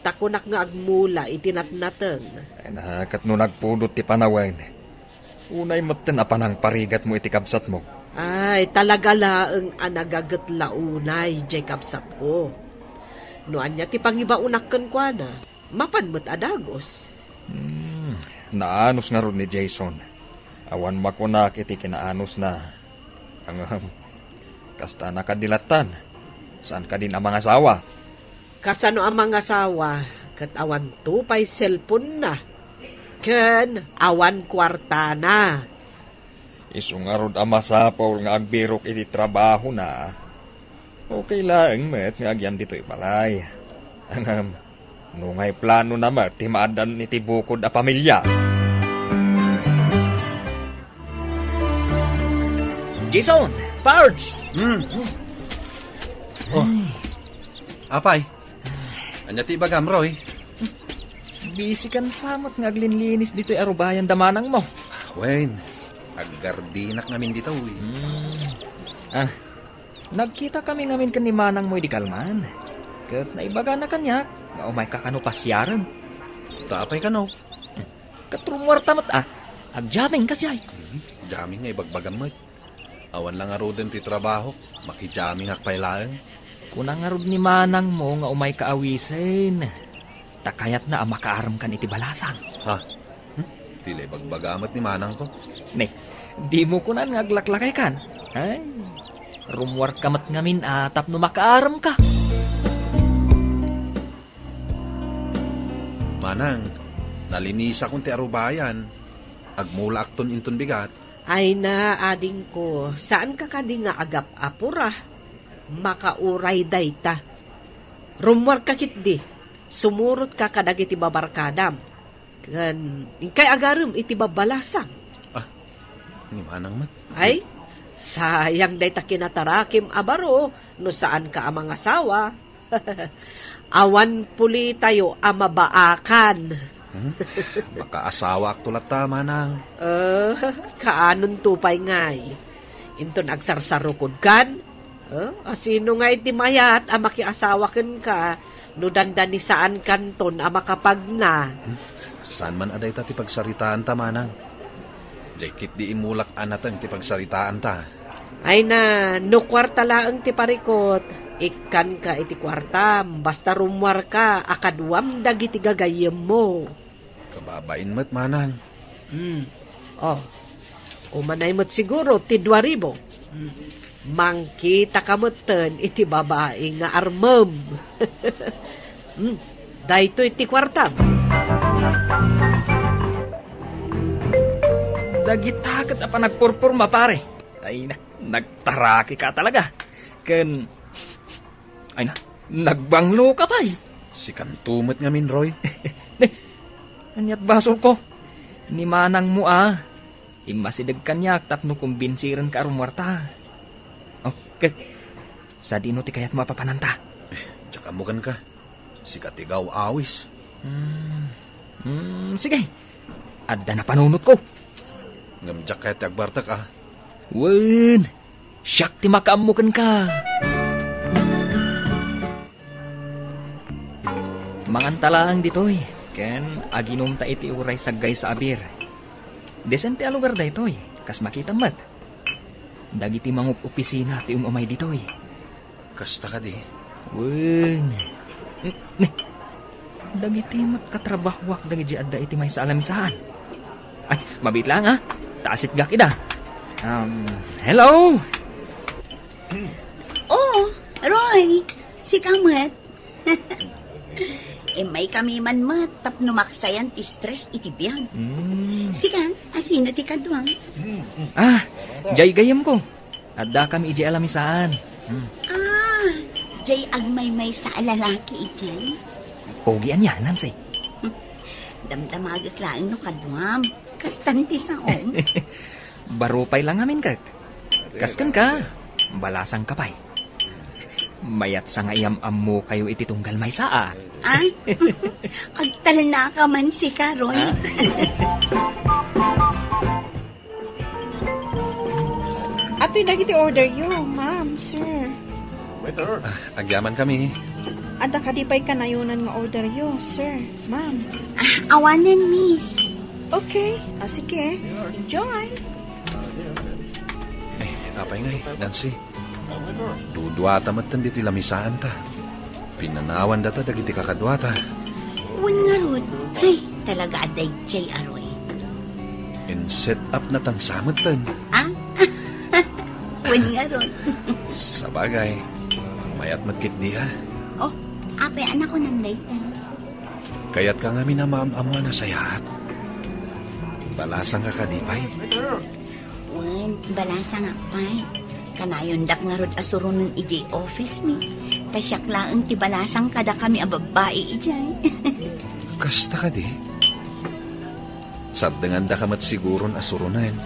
ta kunak nga agmula iti natnateng. Ay, na, ket no nagpudot ti panawen, unay metten a panangparigatmo iti kabsatmo. Ay, talaga laeng a nagaget la unay diay kabsatko. No ania ti pangibaonak kenkuana, mapan met a dagus. Hmm, naanus ngarud ni Jason. Awan makunak iti kinaanosna. Ngem, kasta na kadi lattan. Saan kadin a mangasawa? Kasano a mangasawa ket awanto pay cellphone-na ken awan kuartana? Isu ngarud a masapul nga agbirok iti trabahona. Okay laeng met nga agyan ditoy balay. Ngem, no ngay planona met ti maaddan iti bukod a pamilia? Jason, Pards! Hmm. Oh. Ay. Apay? Ania ti ibagam, Roy? Busy kan sa met nga aglinlinis ditoy arubayan da manangmo. Wen, aggardinak ngamin ditoy. Hmm. Ah, nagkita kami ngamin ken ni manangmo idi kalman. Ket naibagana kaniak nga umayka kano pasiaren. Ta apay kano? Ket rummuarta met a. Agjamming kasdiay. Hmm, jamming nga ibagbagam met. Awan la ngaruden ti trabahok, makijammingak pay laeng. Kuna ngarud ni manangmo nga umayka awisen, ta kayatna a makaaremkan iti balasang. Ha? Hmm? Ti la ibagbaga met ni manangko. Ne, dimo kunan nga aglaklakaykan. Ay, rummuarka met ngamin a tapno makaaremka. Manang, nalinisakon ti arubayan. Agmulaakton inton bigat. Ay na, adingko, saanka kadi nga agap-apura? Makauray dayta. Rummuarka ketdi, sumurotka kadagiti babarkadam. Ken inkay agarem iti babbalasang. Ah, ni manang met. Ay, sayang dayta kinatarakim a baro no saanka a mangasawa. Awan pulitayo a mabaakan. Hmm? Makaasawaakto latta, manang. Eh, kaanonto pay ngay? Inton agsarsarukodkan? Eh, asino ngay ti mayat a makiasawa kenka no dandani saankanton a makapagna? Hmm? Saan man a dayta ti pagsaritaanta, manang? Diay ketdi imulak a nateng ti pagsaritaanta. Ay na, no kuarta laeng ti parikut, ikkanka iti kuartam, basta rummuarka a kaduam dagiti gagayyemmo. Kababain met, manang. Hmm. Oh. Umanay met siguro ti dua ribu. Hmm. Mangkitaka metten iti babai nga armem. Hmm. Daytoy ti kuartam. Dagita ket a panagpurpurma, pare. Ay na, nagtaraki ka talaga. Ken, ay na, nagbanglo ka pay. Sikanto met ngamin, Roy. Ne, aniat basolko? Ni manangmo a. Immasideg kaniak tapno kumbinsirenka a rummuarta. Oh, ket, sadino ti kayatmo a papananta? Eh, diak ammo kenka. Sika ti gaw-awis. Hmm. Hmm, sige. Adda napanunotko. Ngem diak kayat ti agbartek, a. Wen, siak ti makaammo kenka. Manganta laeng ditoy, ken aginumta iti uray saggaysa a beer. Desente a lugar daytoy, kas makitam met. Dagiti mangop-opisina ti um-umay ditoy. Kasta kadi? Wen. N-, ne. Dagiti met katrabahoak dagiti adda iti maysa a lamisaan. Ay, mabiit lang, ha? Ta asitgak ida. Um, hello? Oh, Roy, sika met? Immay kami man met tapno maksayan ti stress iti biag. Hmm. Sika, asino ti kaduam? Ah, jay gayyemko. Adda kami idiay a lamisaan. Hmm. Ah, jay agmaymaysa a lalaki idiay? Pogi ania, Nancy? Damdamagek laeng no kaduam. Kastan ti saom. Baro pay lang amin ket. Kas kenka, balasangka pay. Mayat sa nga iyam-ammokayo iti tunggal maysa a. Ah? Agtalnaka man sika, Roy. Ah? Atoy dagiti order yo, ma'am, sir. Waiter. Ah, agyaman kami. Adda kadi pay kanayonan nga order yo, sir, ma'am? Ah, awanen, miss. Okay. Ah, sige. Enjoy. Eh, apay ngay, Nancy? Duduata metten ditoy lamisaanta. Pinanawandata dagiti kakaduata. Wen ngarud, ay, talaga a daydiay a Roy. In-set up na tansa metten. Ah? Wen ngarud. Sabagay, mayat met ketdi, a. Oh, apay a nakunam dayta? Kayatka ngamin a maam-ammo a nasayaat. Balasangka kadi pay? Wen, balasangak pay. Kanayondak ngarud a suronen idiay office mi. Ta siak laeng ti balasang kadakami a babbai idiay. Kasta kadi? Sardengandaka met siguron a suronen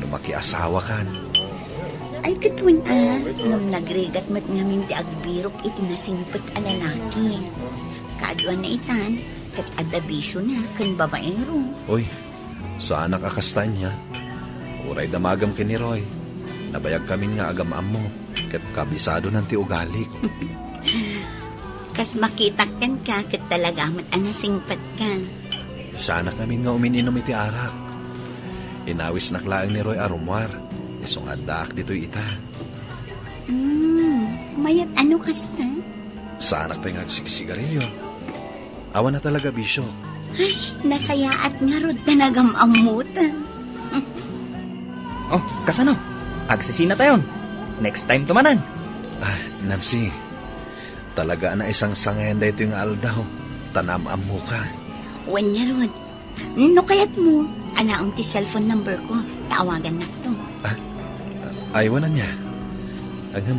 no makiasawakan. Ay, ket wen a, ngem nagrigat met ngamin ti agbirok iti nasingpet a lalaki. Kaaduan na itan, ket adda bisiona ken babaero. Oy, saanak a kasta ania. Uray damagem ken ni Roy, nabayagkamin nga agam-ammo, ket kabisadonan ti ugalik. Kas makitak kenka, ket talaga met a nasingpetka. Saanak ngamin nga umin-inum iti arak. Inawisnak laeng ni Roy a rummuar, isu nga addaak ditoy ita. Hmm, mayat a no kasta? Saanak pay nga agsigsigarilio. Awan a talaga bisio. Ay, nasayaat ngarud ta nagam-ammotan. Oh, kasano? Agsisinatayon. Next time to manen. Ah, Nancy, talaga a naisangsangayanda daytoy nga aldaw, ta naam-ammoka. Wen ngarud, no kayatmo, alaem ti cellphone number ko, ta awagannakto. Ah, aywan ania. Ngem,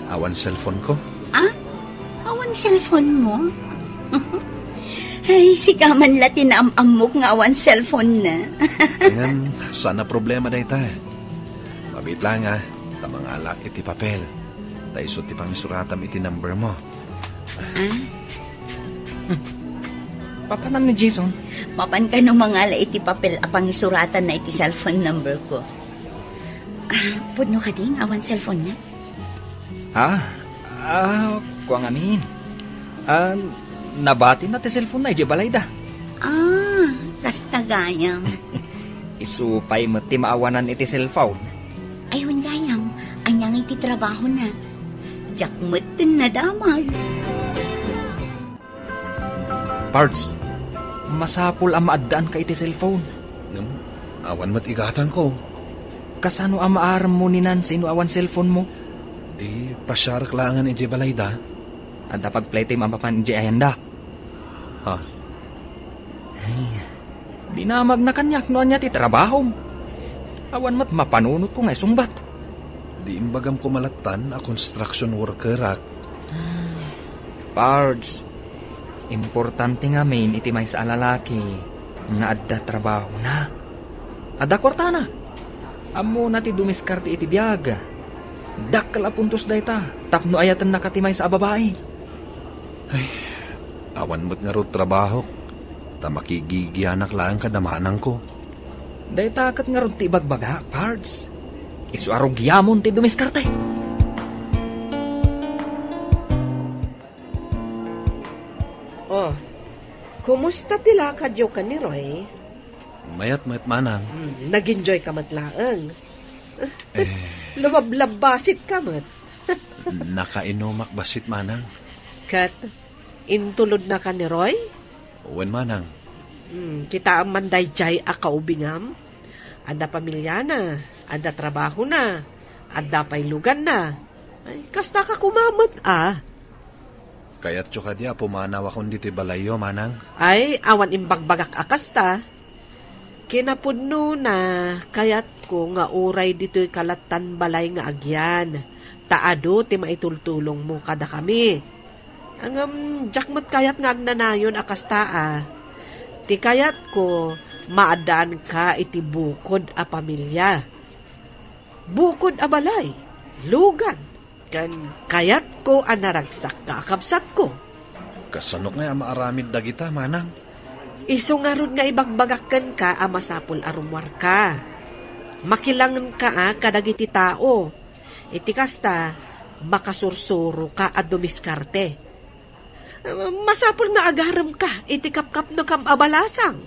awan cellphone ko. Ah? Awan cellphone mo? Ay, sika man la ti naam-ammok nga awan cellphone na. Ngem, saan a problema dayta. Mabiit lang, a, ta mangalak iti papel. Ta isu ti pangisuratam iti number mo. Ah? Papanan ni Jason? Mapan kano mangala iti papel a pangisuratanna iti cellphone number ko. Ah, pudno kadi nga awan cellphone na? Ah, ah, kua ngamin. Ah, nabatinna ti cellphone na idiay balayda. Ah, kasta gayam. Isu pay met ti maawanan iti cellphone. Ay, wen gayam, ania nga iti trabaho na? Diak met ten nadamag. Pards, masapul a maaddaanka iti cellphone. Ngem, awan met igatangko. Kasano a maarem mo ni Nancy no awan cellphone mo? Di pasiarek laengen idiay balayda. Adda pagplaytime a mapan idiay ayanda. Ha? Ay, dinamagna kaniak no ania ti trabahom. Awan met mapanunotko nga isungbat. Di imbagam koma lattan a construction workerak. Pards, importante ngamin iti maysa a lalaki nga adda trabahona. Adda kuartana. Ammona ti dumiskarte iti biag. Dakkel a puntos dayta tapno ayatennaka ti maysa a babai. Ay, awan met ngarud trabahok, ta makigigianak laeng kada manangko. Dayta ket ngarud ti ibagbagak, Pards. Isu a rugiamon ti dumiskarte. Oh, kumusta ti lakadyo ken ni Roy? Mayat met, manang. Hmm, nag-enjoy ka met laeng. Eh. Lumablabbasit ka met. Nakainumak bassit, manang. Ket intulodnaka ni Roy? Wen, manang. Hmm, kitaem man daydiay a kaubingam? Adda pamilyana, adda trabahona, adda pay luganna. Ay, kasta ka koma met, a. Kayatyo kadi a pumanawakon ditoy balayyo, manang? Ay, awan imbagbagak a kasta. Kinapudnona, kayatko nga uray ditoy ka lattan balay nga agyan, ta adu ti maitultulongmo kadakami. Ngem, diak met kayat nga agnanayon a kasta, a. Ti kayatko, maaddaanka iti bukod a pamilia. Bukod a balay, lugan, ken kayatko a naragsakka a kabsatko. Kasano ngay a maaramid dagita, manang? Isu ngarud nga ibagbagak kenka a masapul a rummuarka. Makilangenka a kadagiti tao. Iti kasta, makasursuroka a dumiskarte. Masapul nga agaremka iti kapkapnekam a balasang.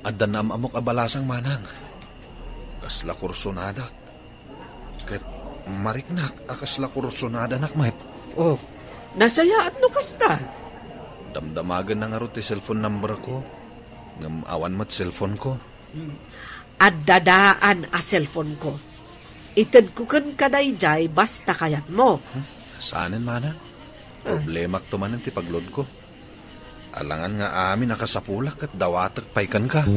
Adda naam-amok a balasang, manang. Kasla kursonadak. Ket mariknak a kasla kursonadanak met. Oh, nasayaat no kasta. Damdamagenna ngarud ti cellphone number ko. Ngem awan met cellphone ko. Hmm. Adda daan a cellphone ko. Itedko kenka daydiay basta kayatmo. Hmm? Saanen, manang? Ah. Problemakto manen ti pagloadko. Alangan nga amin a kasapulak ket dawatek pay kenka.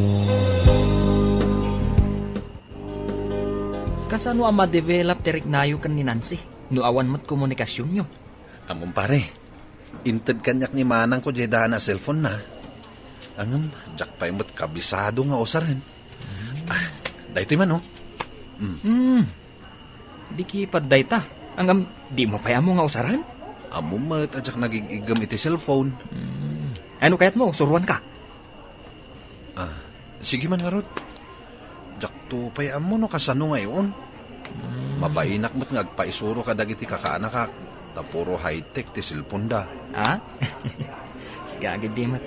Kasano a ma-develop ti riknayo ken ni Nancy no awan met komunikasionyo? Ammom, pare, inted kaniak ni manangko diay daan a cellphone na. Ngem, diak pay met kabisado nga usaren. Ah, daytoy man, oh. Mm. Hmm. Di kipad dayta. Ngem, dimo pay ammo nga usaren? Ammom met a diak nagig-iggem iti cellphone. Hmm. Ano kayatmo? Suruanka? Ah, sige man ngarud. Diakto pay ammo no kasano nga iun. Hmm. Mabainak met nga agpaisuro kadagiti kakaanakak, ta puro high-tech ti cellphone da. Ha? Siga agid di met.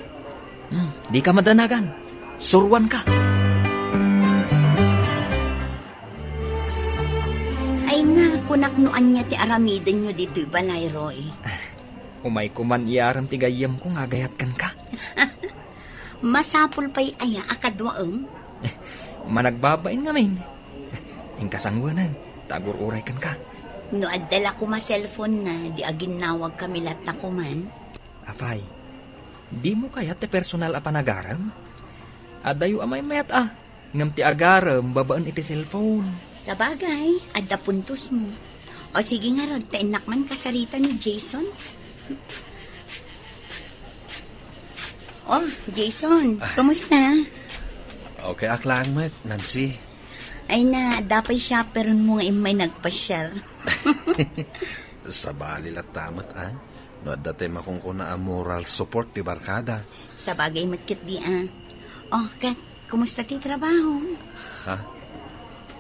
Hmm, di ka madanagan. Suruan ka. Ay na, kunak no ania ti aramidenyo ditoy balay, Roy. Umay ko man iyarem ti gayyemko nga agayat kenka. Masapul pay aya a kaduaem? Managbabain ngamin. Inka sanguanan, ta agur-uray kenka. No adda la koma cellphone na, di aginnawag kami latta koman. Apay, dimo kayat ti personal a panagarem? Adayo a maymayat a, ngem ti agarem babaen iti cellphone. Sabagay, adda puntosmo. O sige ngarud, ta innak man kasarita ni Jason. Oh, Jason, ah, kumusta? Okay ak laeng met, Nancy. Ay na, adda pay chaperon mo nga immay nagpasiar. Sabali latta met, ah. No adda tay makunkuna a moral support ti barkada. Sabagay met ketdi a. Oh, ket, kumusta ti trabaho? Ha?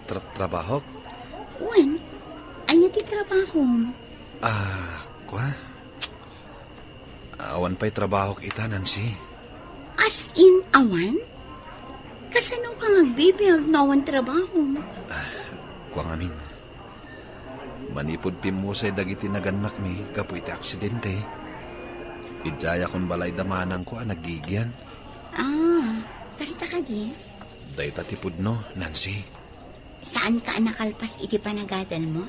Tra-, trabahok? Wen, ania ti trabaho? Ah, kwa? Awan pay trabahok ita, Nancy. As in, awan? Kasano ka nga agbibiag no awan trabaho? Ah, kwa ngamin. Manipud pimmusay dagiti nagannakmi gapu iti aksidente, idiayakon balay da manangko a naggigian. Ah, kasta kadi? Dayta ti pudno, Nancy. Saan ka a nakalpas iti panagadal mo?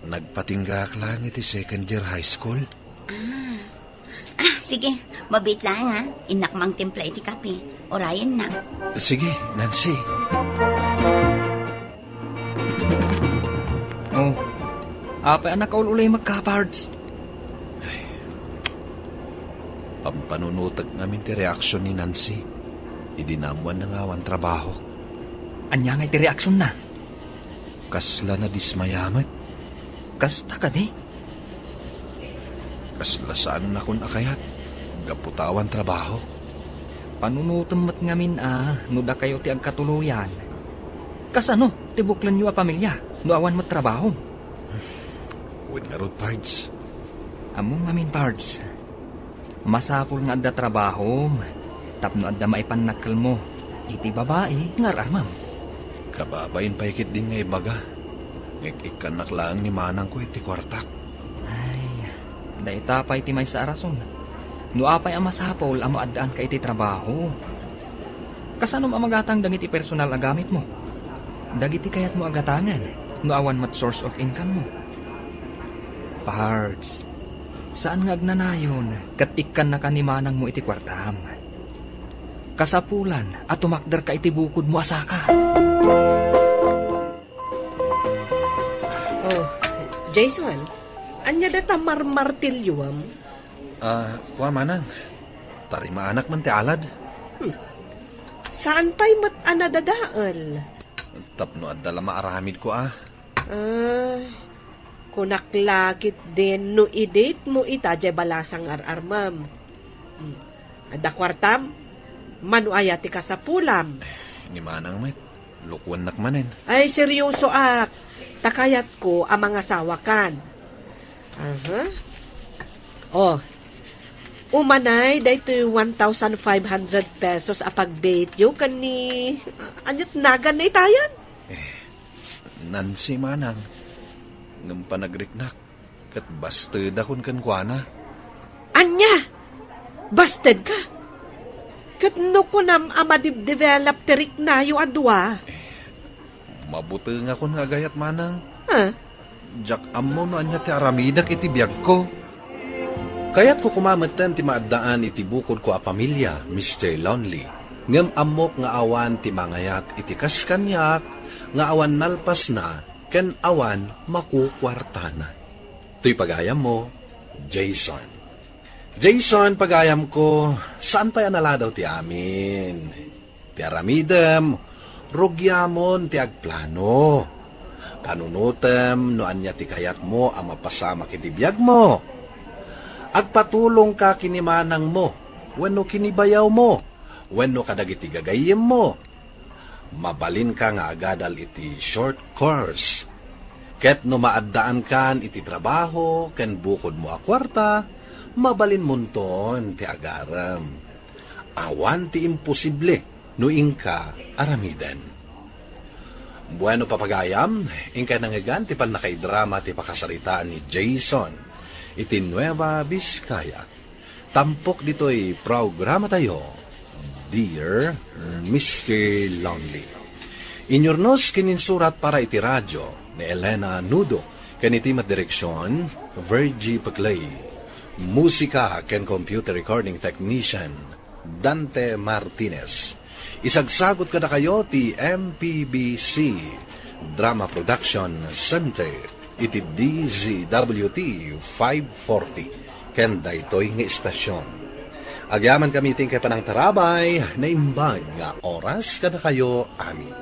Nagpatinggaak lang iti second year high school. Ah. Ah, sige. Mabit lang, ha. Innak mangtimpla iti kape. Urayen na. Sige, Nancy. Oh, apay a nakaul-ulay magkapards? Pampanunutek ngamin ti reaksion ni Nancy idi naammoanna nga awan trabahok. Ania nga iti reaksion na? Kasla nadismaya met. Kasta kadi? Kasla saannakon a kayat gapu ta awan trabahok. Panunotem met ngamin a no dakayo ti agkatuloyan. Kasano ti buklenyo a pamilya no awan met trabaho? Wen ngarud, Pards. Ammom ngamin, Pards. Masapul nga adda trabahom tapno adda maipannakkelmo iti babai nga ar-armem. Kababain pay ketdin nga ibaga. Ngik-ikkannak laeng ni manangko iti kuartak. Ay, dayta pay ti maysa a rason no apay a masapul a maaddaanka iti trabaho. Kasano a magatang dagiti personal a gamitmo? Dagiti kayatmo a gatangen no awan met source of income mo? Pards, saan nga agnanayon ket ikkannaka ni manangmo iti kuartam. Kasapulan a tumakderka iti bukodmo a saka. Oh, Jason, ania data marmartilyoam? Ah, kua manang. Tarimaanak man ti alad. Hmm. Saan pay met a nadadael? Tapno adda la maaramidko a. Ah, kunak la ketdin no iditmo ita jay balasang ar-armem. Hmm. Adda kuartam? Mano aya ti kasapulam? Ni manang met, lukuennak manen. Ay, seryosoak. Ta kayatko a mangasawakan. Aha. Oh. Umanay daytoy one thousand five hundred pesos a pagdateyo ken ni, aniat nagan na itayan? Nancy manang, ngem panagriknak, ket bastedakon kenkuana. Ania? Bastedka? Ket no kunam a madibdevelop ti riknayo a dua? Mabutengakon nga agayat manang. Ah? Diak ammo no ania ti aramidek iti biagko. Kayatko koma metten ti maaddaan iti bukodko a pamilya, Mister Lonely. Ngem ammok nga awan ti mangayat iti kas kaniak nga awan nalpasna ken awan makukuartana. Toy pagayammo, Jason. Jason, pagayamko, saan pay a naladaw ti amin. Ti aramidem, rugiamon ti agplano. Panunotem no ania ti kayatmo a mapasamak iti biagmo. Agpatulongka ken ni manangmo wenno ken ni bayawmo wenno kadagiti gagayyemmo. Mabalinka nga agadal iti short course. Ket no maaddaankan iti trabaho ken bukodmo a kuarta, mabalinmonton ti agarem. Awan ti imposible no inka aramiden. Bueno, papagayam, inkay nangngegan ti pannakaidrama ti pakasaritaan ni Jason iti Nueva Vizcaya. Tampok ditoy programatayo, Dear Mister Lonely. Inyurnos ken insurat para iti radio ni Elena Nudo, ken iti met direksion, Virgie Peclay. Musika ken computer recording technician, Dante Martinez. Isagsagot kadakayo ti M P B C Drama Production Center iti D Z W T five forty ken daytoy nga istasyon. Agyamankami iti inkay panangtarabay, naimbag nga oras kadakayo amin.